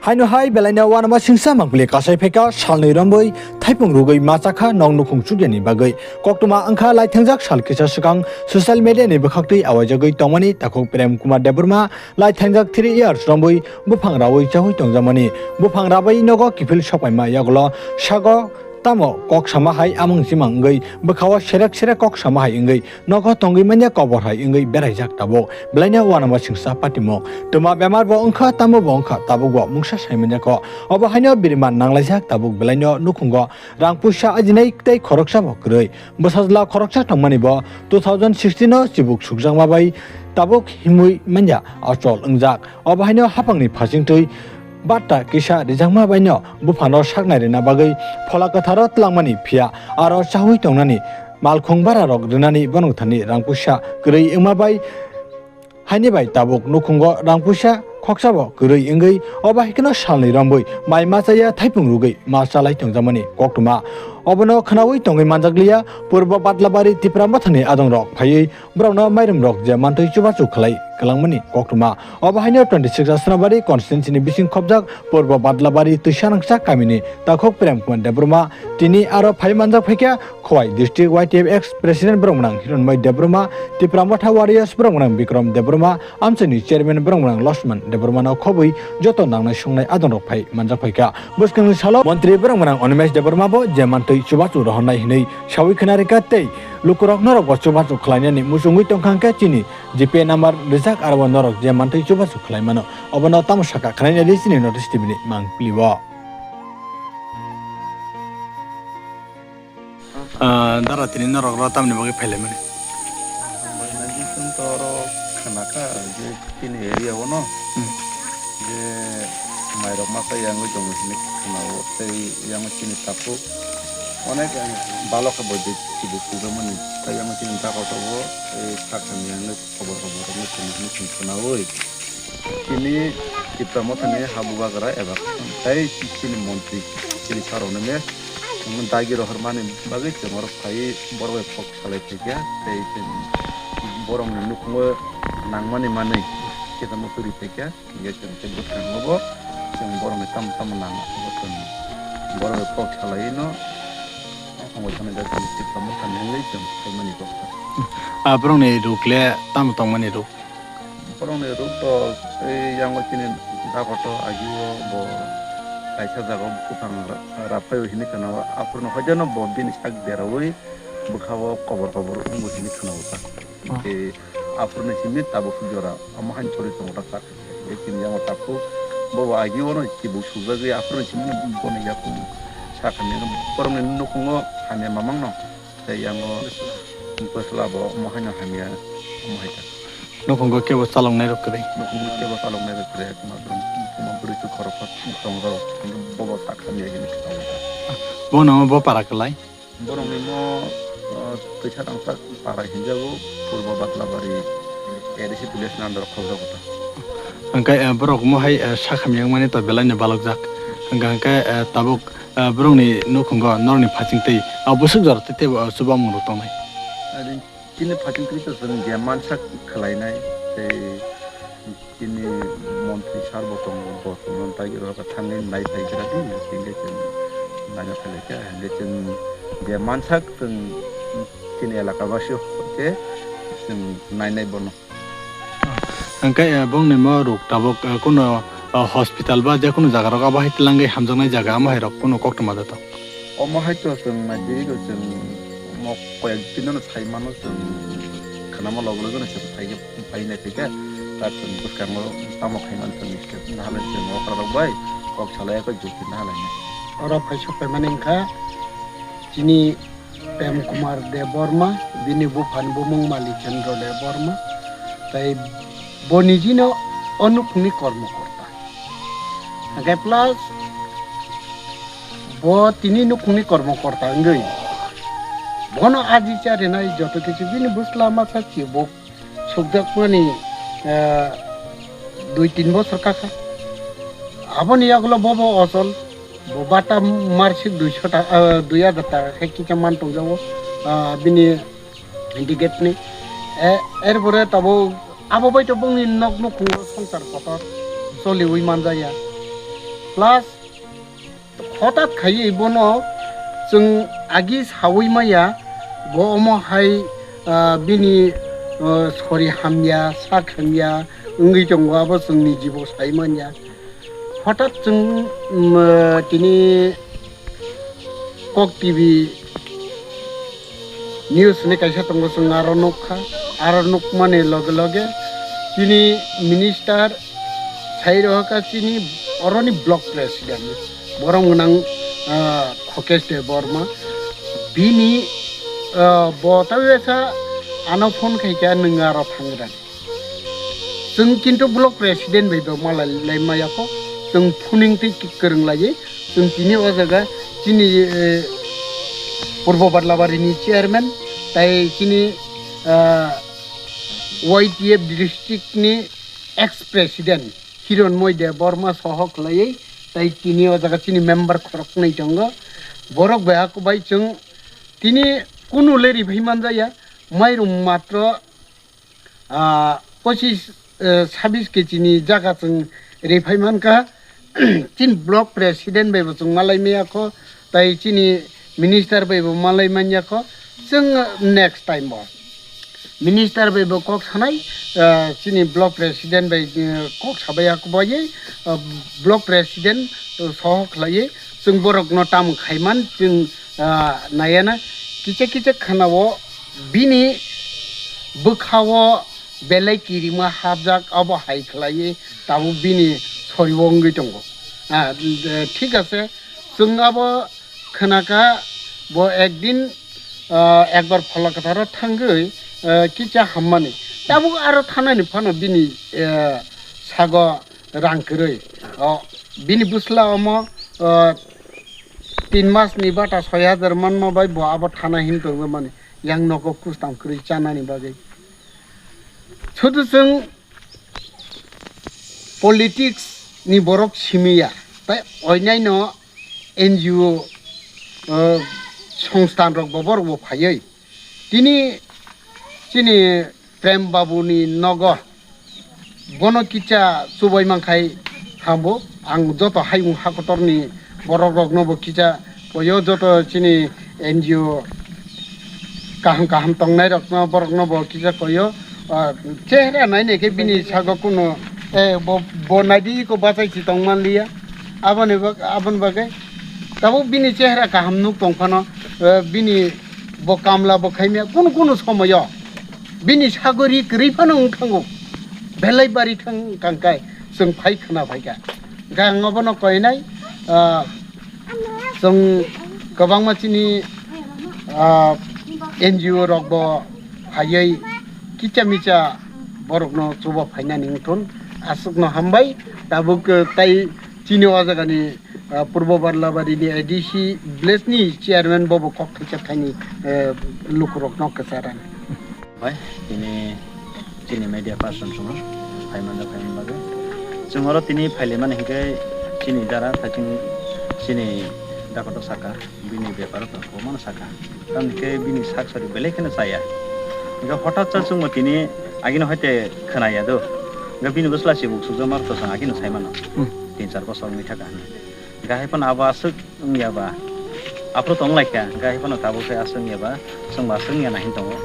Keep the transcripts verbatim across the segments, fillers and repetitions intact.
Haino hai belaino uanama singsa mangpili kasai phaikha salnwi rombwi thaipung rugwi ma chakha nok nukhung chukyani bagwi. Koktwma wngkha laithangjak sal kisa swkang social media ni bwkhaktwi awaijagwi tongmani takhuk Prem Kumar Debbarma laithangjak three years rombwi buphang rawi chawi tongjakmani. Buphang rabai nogo kiphil sokpaima yagulo sago tamo kok sama hai amung chimang wngwi bwkhao serek serek kok sama hai wngwi nogo tongwi manya kobor hai wngwi beraijak tabuk. Belaino uanama singsa patimung. Twma bemar bo wngkha, tamo bo wngkha, tabuk bo mungsa sai manya kho. Obo haino birman nanglaijak tabuk belaino nukhungo rang puisa ajinai tei khoroksa bo kwrwi. Bwsajla khoroksa tongmani bo two thousand sixteen o chibuk sukjakma bai tabuk himwi manya achol wngjak. Obo haino hapangni phasingtwi batta kisa rijakma baino buphano saknai rwna bagwi phola kwtharo twlangmani phiya aro chawi tongnani malkhung bararok rwnani bono thani rang puisa kwrwi wngma bai haini bai tabuk nukhungo rang puisa khoksa bo kwrwi wngwi obo hai kheno salnwi rombwi mai ma chaya thaipung rugwi ma chalai tongjakmani koktwma. Obono khnaui tongwi manjakliya Purbo Badlabari Tipra Mothani adongrok phaiwi borokno mairimrok je mantwi chubachu khlai kwlangmani koktwma. Obo haino twenty six Asnabari constituency ni bising khopjak Purbo Badlabari Twisanangsa kamini takhuk Prem Kumar Debbarma tini aro phai manjak phaikha Khowai district Y T F ex president borok mwnang Hironmoi Debbarma, Tipra Motha Warriors borok mwnang Bikram Debbarma, amchaini chairman borok mwnang Losman Debbarmano khobwi joto nangnai songnai adongrok phai manjak phaikha. Bwskangni salo montri borok mwnang Animesh Debbarma bo je mantwi chubachu rohornai hinwi sawi khna rwkha tei lukurok norokbo chubachu khlainani muchungwi tongkha hwnkhe chini G P number rijak aro bo norok je mantwi chubachu khlai mano. Obono tamo saka khnainani chini North East T V ni mangpili o. Ah, dara tini norok ro tamni bagwi phailaimani? Chwng to oro khna kha je chini area o no Hmm. je mairok masa yangwi tongo hinwi khna o tei yango chini takhuk onek balok khe bo je chibuk tubamani tei yango chini dakoto o tei sakha ni yango khobor khobor rok no chini hinwi chwng khna oi. Chini Tipra Mothani habugra eba tei chini montri chini sir rokno me dagi rohormani bagwi chwng oro phaiwi borok bai kok salai phaikha tei chwng borokni nukhungo nangmani manwi kisa muchuri phaikha, hinkhe chwng tei bwskango bo chwng borokni tamo tamo nang abo chwng borok bai kok salaino tongo thani da chwng Tipra Mothani wngwi chwng phaimani kok. Ah, borokni ruk le tamo tongmani ruk? Borokni ruk to tei yango chini dakoto agio bo kaisa jaga o buphang ra-, raphaio hinwi khna o, aphuru no hoideno bo bini sak deraui bwkha o kobor kobor wngo hinwi khna o ta. Oh. Tei aphuru ni simi tabuk jora omo haino chori tongo ta sak. Tei chini yango takhuk bo bo agio no chibuk sukjagwi aphuru ni simi boni yakung sak hinwi borokni nukhungo hamya mamang no. Tei yango bwsla bo omo haino hamya, omo hai ta. Nukhungo kebo chaloknai rok kwrwi? Nukhungo kebo chaloknai rok kwrwi, ekmatro tuma bwrwi tu khoroksa tongo, bobo tak hamya hini khe tongo. Bono bo para kwlai? Borokni mo, ah, twisa rangchak para hinjago, Purbo Badlabari A D C village ni under o khobjago ta. Hwnkhe, eh, borok mo hai, eh, sak hamya wngmani to belai no balokjak. Hwnkhe, hwnkhe, eh, tabuk Ah, borokni nukhungo norokni phachingtwi, ah, bwswk jora tei teibo, ah, chubamung rok tongnai. Ari chini phachingtwi to chwng je mansak khwlainai tei chini montri sir bo tongo, bo chwngno dagi rok thangwi nai phai gra di, hwnkhe chwng naina phai lai kha, hwnkhe chwng je mansak chwng chini elaka basio khe chwng nainai bono. Hwnkhe, eh, bongni mo rok tabuk, eh, kuno, eh, hospital ba je kuno jaga rok abo hai twlangwi hamjaknai jaga amo hai rok kuno koktwma da tong? Omo hai to chwng naidi, chwng mo koyek din no sai mano, chwng khwnama logo logo no chwng phai, phai nai phai khe, ta chwng bwskango tamo khai mano chwng step na halai chwng okra rok bai kok salai khe joti na halai nai. Oro phai sok phaimani wngkha chini Prem Kumar Debbarma, bini buphani bumung Mali Chandra Debbarma, tei bo nijino o nukhungni kormokorta. Hwnkhe plus bo tini nukhungni kormokorta wngwi bono aji cha rinai joto kichu bini bwsla masa chibuk sukjakmani, eh, dui tin bosor kakha. Aboni yagulo bobo ochol, bo bata marsik duisho ta-, eh, dui hajar taka khe kisa man tongjago, ah, bini handicap ni. Eh, erpore tabuk abo bai to bongni nok nukhungo songsar kotor choliui manjaya. Plus, hotat khaiwi bono chwng agi sawi maya, bo omo hai, ah, bini, ah, sori hamya, sak hamya wngwi tongo, abo chwngni jibo sai manya. Hotat chwng, um, ah, tini Kok T V news hinwi kaisa tongo, chwng aro nukha, aro nukmani loge loge chini minister sai rohorkha chini oroni block president, borok gwnang, ah, Khokesh Debbarma, bini, ah, bo tabisa ano phone khaikha, nwng aro thangrani. Chwng kintu block president bai bo malai lai maya kho. Chwng phuning twi ki-, kwrwng laiwi chwng tini o jaga chini, eh, Purbo Badlabari ni chairman tai chini, ah, Y T F district ni ex president Hironmoy Debbarma soho khwlaiwi tai tini o jaga chini member khoroknwi tongo. Borok bai ako bai chwng tini kunu le riphai manjaya, mairum matro ah, pochis, eh, sabis kg ni jaga chwng riphai mankha. Chini block president bai bo chwng malai maya kho, tai chini minister bai bo malai manya kho. Chwng next time bo minister bai bo kok sanai, ah, chini block president bai, eh, kok sabai ak bai, ah, block president, eh, soho khlaiwi chwng borok no tam khaiman chwng, ah, nayana kisa kisa khana o bini bwkha o belai kirima hapjak, abo hai khlaiwi tabuk bini soriwo wngwi tongo. Ah, thik ase, chwng abo khwnakha, bo ekdin, ah, ekbar Phola Kwtharo thangwi, ah, kicha hammani. Tabuk aro thanani phano bini, ah, sago rang kwrwi. O, bini bwsla omo, ah, tin mas ni bata soi hajar manma bai bo abo thana hin tongmani. Yang nogo kustam kwrwi chanani bagwi. Sudu chwng politics ni borok simi ya, tai oinaino N G O, eh, songstan rok bo borok bo phaiwi tini chini Prem Babu ni nogo bono kicha chubai mankhai hambo ang joto hayung hakotor ni borok rok no bo kicha koyo, joto chini N G O kaham kaham tongnai rok no borok no bo kicha koyo. Ah, chehra nai nai khe bini sago kuno, eh, bo, bo naidi iko bachai si tong man liya. Aboni bag-, aboni bagwi tabuk bini chehra kaham nuk tong phano, eh, bini bo kamla bo khaimya kunu kunu somoyo bini sagori kwrwi phano wng thango, belai bari thang kangkai chwng phai khna phaikha. Hwnkhe ang obono koinai, ah, chwng kwbangma chini, ah, N G O rok bo phaiwi kicha micha borokno chuba phainani wngthun, aswkno hambai. Tabuk, eh, tai chini o jagani, ah, Purbo Barlabari ni A D C village ni chairman bobo kok thaisa thaini, eh, lukurokno kwcharani. Bai, tini chini media person chwngno phai manjak, phai manjak bagwi. Chwng oro tini phai laimani hinkhe chini dara thaching chini dakoto saka, bini bepar o kwbangmano saka. Tamni khe bini sak sari belai kheno chaya. Hinkhe hothat sa chwngno tini agini hoite khwnaya do. Hinkhe bini bwsla se buk sukjakma rok to chwng agini sai mano. Hmm. Tin char bosor wngwi thaka hinwi. Hinkhe hai phano abo aswk wngya ba, aphuru tong lai kha, hinkhe hai phano tabuk khe aswk wngya ba, chwng bo aswk wngya nai hin tongo.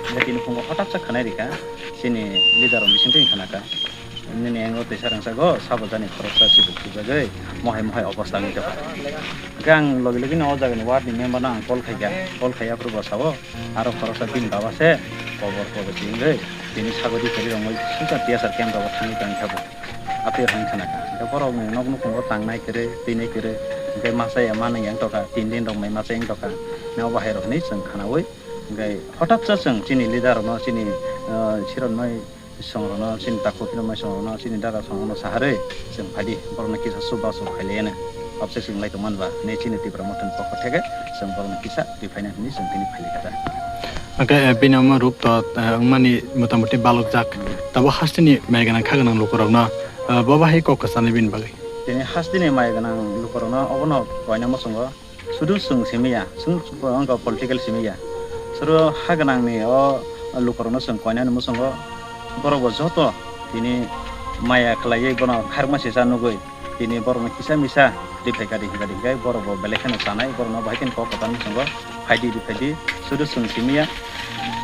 Hinkhe tini phungo hothat sa khwnai rikha, chini leader rok bising twi khna kha. Nini ang o teisa rangchago, sabo jani khoroksa chibuk chibagwi, mohai mohai obostha wngwi tongkha. Hinkhe ang logi logi no o jagani ward ni member no ang call khaikha, call khai aphuru bo sao, aro khoroksa bini baba se kobor kobor si wngwi, tini sagodi kwrwi rongwi sukha T S R camp rogo thangwi tongkha bo. Atwi rok hinwi khna kha. Hinkhe borok ni nok nukhungo tangnai kwrwi, twinai kwrwi. Hinkhe masa ya manwi yang tokha, tin din rok mai masa yang tokha. Nabo bahai rok hinwi chwng khnaui. Hinkhe hothat sa chwng chini leader rokno, chini, ah, Siron mai song rokno, chini takhuk Siron mai song rokno, chini dada song rokno saharwi chwng phaidi. Borokno kisa chuba chuba khailaiya na. Objection lai tongmani ba, ne chini Tipra Mothani pokho theke chwng borokno kisa twi phaina hinwi chwng tini phailikha da. Hwnkhe, eh, bini omo rup to, eh, wngmani motamoti balokjak. Tabo hasteni mai gwnang kha gwnang lukurokno, eh, bo bahai kok kwcharnai bini bagwi. Tini hasteni mai gwnang lukurokno obono koina muchungo sudu chwng simi ya, chwng wngkha political simi ya. Suru ha gwnangni o lukurokno chwng koinani muchungo borok bo joto tini maya khlaiwi bono kharma sisa nugwi. Tini borokno kisa misa riphaikha, riphaikha, riphaikha, borok bo belai kheno chanai, borokno bahai kheno kok kwtal muchungo phaidi, riphaidi, sudu chwng simiya.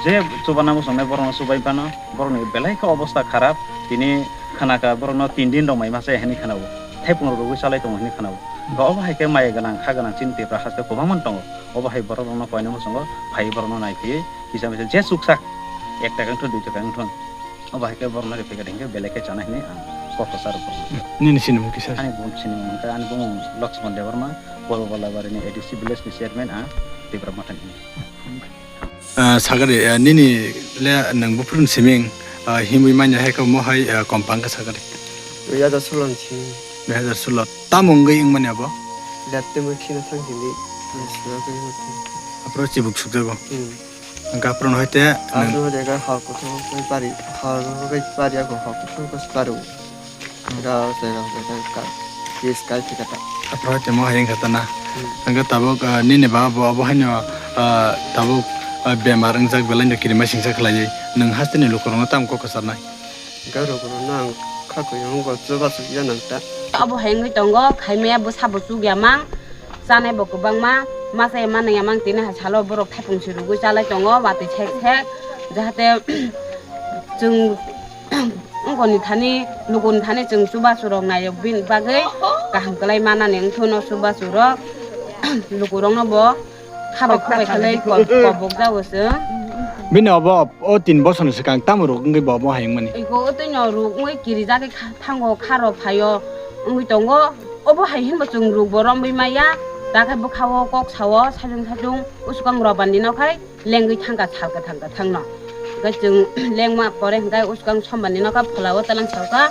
Je chubana muchungnai borokno chubai phano, borokni belai khe obostha kharap. Tini khanaka borokno tin din rok mai masa hinwi khanao, thaipung rok rwgwi chalai tongo hinwi khanao. Ba obo hai khe maya gwnang, kha gwnang chini Tripura haste kwbangma tongo. Obo hai borok rokno koina muchungo phai borokno nai phiwi kisa misa je chuksak ek taka wngthun, dui taka wngthun. Obo hai khe borokno riphaikha hinkhe belai khe chana hinwi ang kok kwcharo borokno. Nini sinimung kisa? Ani bumung sinimung hwnkhe ani bumung Lakshman Debbarma, Purbo Bolabarini A D C village ni chairman ang Tipra Motha ni. Ah, sagari, ah, nini le nwng buphuru ni siming, ah, himwi manya hai khe omo hai, ah, kompang khe sagari. Dui hajar solo ni siming. Dui hajar solo. Tamo wngwi wngmani abo? Lab tei mui khina thang sindi. Sura khe mati. Aphuru chibuk sukjago. Hmm. Hwnkhe aphuru no hai te nwng. Aphuru hai te hor kuthung khe pari, hor khe pari ako hor kuthung khe pari. Ga se ga se ga ka, yes, kai thika ta. Aphuru hai te mo hai wngkha ta na. Hmm. Hwnkhe tabuk, ah, nini baba bo abo haino, ah, tabuk, ah, bemar wngjak belai no kirima singsa khlaiwi. Nwng haste ni lukurokno tamo kok kwcharnai? Gaurok rok nang kha kuyung go chuba chukya nang ta. Abo hai wngwi tongo, khaimaya bwsa bo chukya mang, chanai bo kwbangma, masa ya manwi ya mang tini hai salo borok thaipung si rwgwi chalai tongo, watwi sek sek, jahate chwng wngkoni thani, lukuni thani chwng chubachu rok naiyok bini bagwi kaham kwlai manani wngkhe no chubachu rok lukurokno bo. Habo khubai khalai kobok jago se. Bini obo o tin bosor ni swkang tamo rok wngwi bo omo hai wngmani? Iko o twi no ruk wngwi kirijagwi kha-, thango kharo phaio wngwi tongo. Obo hai hinbo chwng ruk bo romwi maya. Dakhai bwkhao kok sao sajung sajung uskang roban ni nokhai lengwi thangkha sal kwthang kwthang no. Hwnkhe chwng lengma pore hwnkhe uskang somban ni nokha pholao twlang saokha.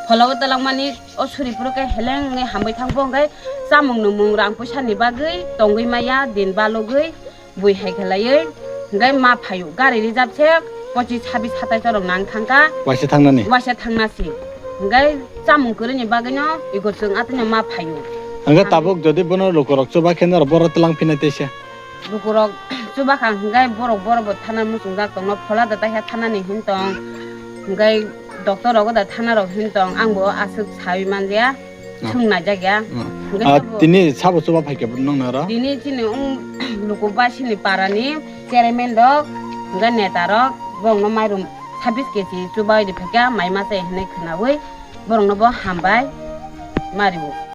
Pholao twlangmani o suri phuru khe heleng wngwi hambai thangbo hwnkhe chamung nwngmung rang puisa ni bagwi tongwi maya din balugwi bui hai khe laiwi hwnkhe ma phaio gari reserve se pochis sabis satais rok nang thangkha. Waisa thangnani? Waisa thangna si hwnkhe chamung kwrwi ni bagwi no iko chwng atwi no ma phaio. Hwnkhe tabuk jodi bono lukurok chuba khe norok boro twlang phina teisa? Lukurok chuba kha hwnkhe borok boro bo thana muchungjak tongno phola da taisa thanani hin tong hwnkhe doctor rogo da thana rok hin tong ang bo aswk sawi manjaya. Swng naijak ya. Hwnkhe Ah, sabo tini sabo chuba phaikhe nokno oro? Tini chini wng luku basini parani chairman rok, hwnkhe neta rok, borokno mairum sabis kg chubai di phaikha, mai masa hinwi khwnawi borokno bo hambai mario.